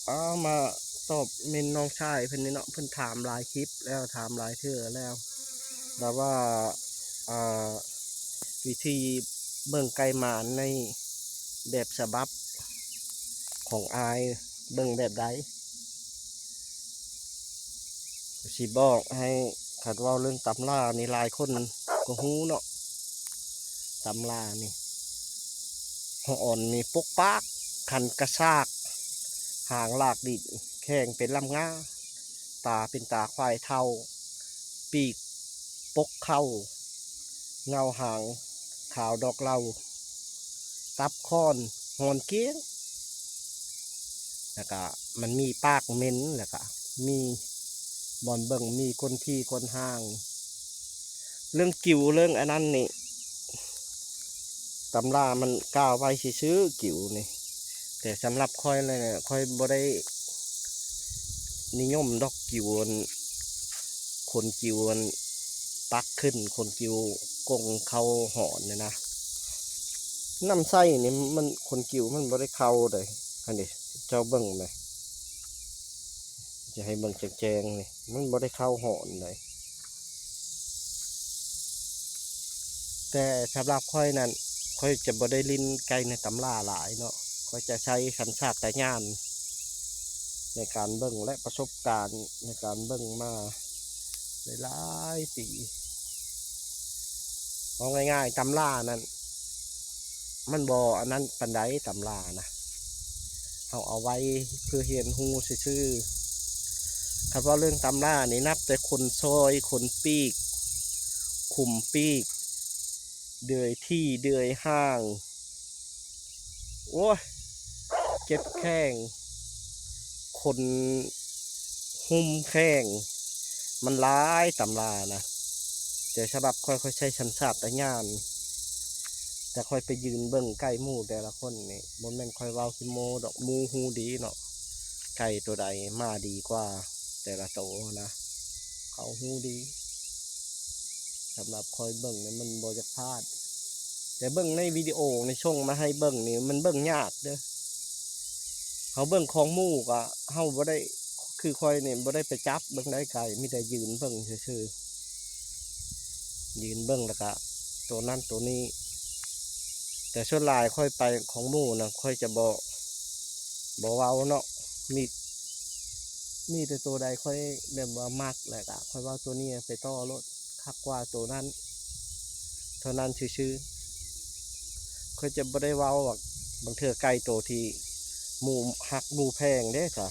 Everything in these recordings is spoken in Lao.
ເອົາມາຕອບເມັນນ້ອງຊາຍເພິ່ນນີ້ເນາະ, ເພິ່ນຖາມຫຼາຍຄລິບແລ້ວ ຖາມຫຼາຍເທື່ອແລ້ວ ແບບວ່າ ອ່າ ວິທີເບິ່ງໄກ່ໝານໃນແບບສະບັບຂອງອ້າຍ ເບິ່ງແບບໃດ? ຊິບອກໃຫ້ ຄັນເວົ້າເລື່ອງຕຳລານີ້ ຫຼາຍຄົນກໍຮູ້ເນາະ, ຕຳລານີ້ ຮອນນີ້ປົກປາກ, ຄັນກະຊາກ, ຫາງລາກດິນ, ແຂ້ງເປັນລຳງາ, ຕາເປັນຕາຄວາຍເທົ້າ, ປີກປົກເຄົ້າ, ເງົາຫາງຂາວດອກເຫຼົ້າ, ຕັບຄ້ອນ ຮອນກ້ຽງ, ແລ້ວກະມັນມີປາກເໝັນ, ແລ້ວກະມີບ່ອນເບິ່ງ ມີຂົນຖີ່ຂົນຫາງ. ເລື່ອງກິວເລື່ອງອັນນັ້ນນີ້ ຕຳລາມັນກ່າວໄວ້ຊື່ໆ ກິວນີ້, ແຕ່ສຳລັບຂ້ອຍແລ້ວ ຂ້ອຍບໍ່ໄດ້ນິຍົມດອກ ກິວອັນ ຂົນກິວອັນປັກຂຶ້ນ, ຂົນກິວກົງເຂົ້າຫອນນີ້ນະ. ນ້ຳໃຊ້ນີ້ມັນ ຂົນກິວມັນບໍ່ໄດ້ເຂົ້າໃດ, ຫັ້ນເດ ເຈົ້າເບິ່ງແມ. ຈະໃຫ້ເບິ່ງແຈ້ງໆນີ້ ມັນບໍ່ໄດ້ເຂົ້າຫອນໃດ. ແຕ່ສຳລັບຂ້ອຍນັ້ນ ຂ້ອຍຈະບໍ່ໄດ້ຫຼິ້ນໄກ່ໃນຕຳລາຫຼາຍເນາະ, ຂ້ອຍຈະໃຊ້ສັນຊາດຕະຍານໃນການເບິ່ງ ແລະ ປະສົບການໃນການເບິ່ງມາຫຼາຍໆປີ. ເວົ້າງ່າຍໆ ຕຳລານັ້ນ ມັນບໍ່ອັນນັ້ນປານໃດ ຕຳລານະ, ເຮົາເອົາໄວ້ເພື່ອຮຽນຮູ້ຊື່ໆ. ຄັນເວົ້າເລື່ອງຕຳລານີ້ ນັບແຕ່ຂົນຊອຍ, ຂົນປີກ, ຂຸມປີກ, ເດືອຍຖີ່, ເດືອຍຫາງ, ໂອ້ຍ ເຈັບແຂ້ງ, ຂົນຫຸ້ມແຂ້ງ, ມັນຫຼາຍຕຳລານະ. ແຕ່ສຳລັບຂ້ອຍ ຂ້ອຍໃຊ້ສັນຊາດຕະຍານ, ແຕ່ຂ້ອຍໄປຢືນເບິ່ງໄກ່ໝູ່ແຕ່ລະຄົນນີ້ ບໍ່ແມ່ນຂ້ອຍເວົ້າຂີ້ໂມ້ດອກ, ໝູ່ຮູ້ດີເນາະ, ໄກ່ໂຕໃດມາດີກວ່າແຕ່ລະໂຕນະ, ເຂົາຮູ້ດີ. ສຳລັບຂ້ອຍເບິ່ງນີ້ມັນບໍ່ຢາກພາດ, ແຕ່ເບິ່ງໃນວິດີໂອນີ້ ສົ່ງມາໃຫ້ເບິ່ງນີ້ ມັນເບິ່ງຍາກເດີ້. ເຮົາເບິ່ງຂອງໝູ່ກະ ເຮົາບໍ່ໄດ້ ຄືຂ້ອຍນີ້ບໍ່ໄດ້ໄປຈັບເບິ່ງໄດ້ໄກ່, ມີແຕ່ຢືນເບິ່ງຊື່ໆ, ຢືນເບິ່ງແລ້ວກະໂຕນັ້ນໂຕນີ້. ແຕ່ສ່ວນຫຼາຍຂ້ອຍໄປຂອງໝູ່ນະ ຂ້ອຍຈະບໍ່ ບໍ່ເວົ້າເນາະ, ມີ ມີແຕ່ໂຕໃດຂ້ອຍແບບວ່າມັກ ແລ້ວກະຂ້ອຍເວົ້າໂຕນີ້ໄປຕໍ່ໂລດ, ຄັກກວ່າໂຕນັ້ນເທົ່ານັ້ນຊື່ໆ. ຂ້ອຍຈະບໍ່ໄດ້ເວົ້າວ່າ ບາງເທື່ອໄກ່ໂຕທີ່ໝູ່ຮັກໝູ່ແພງເດ້ ຖ້າ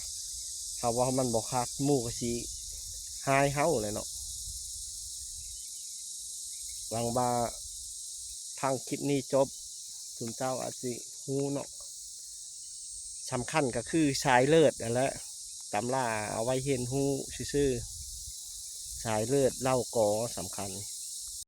ເຮົາເວົ້າມັນບໍ່ຄັກ ໝູ່ກໍຊິຮ້າຍເຮົາແຫຼະເນາະ. ຫວັງວ່າຟັງຄລິບນີ້ຈົບ ຊຸມເຈົ້າອາດຊິຮູ້ເນາະ. ສຳຄັນກໍຄືສາຍເລືອດຫັ້ນແຫຼະ, ຕຳລາເອົາໄວ້ຮຽນຮູ້ຊື່ໆ, ສາຍເລືອດເຫຼົ່າກໍສຳຄັນ.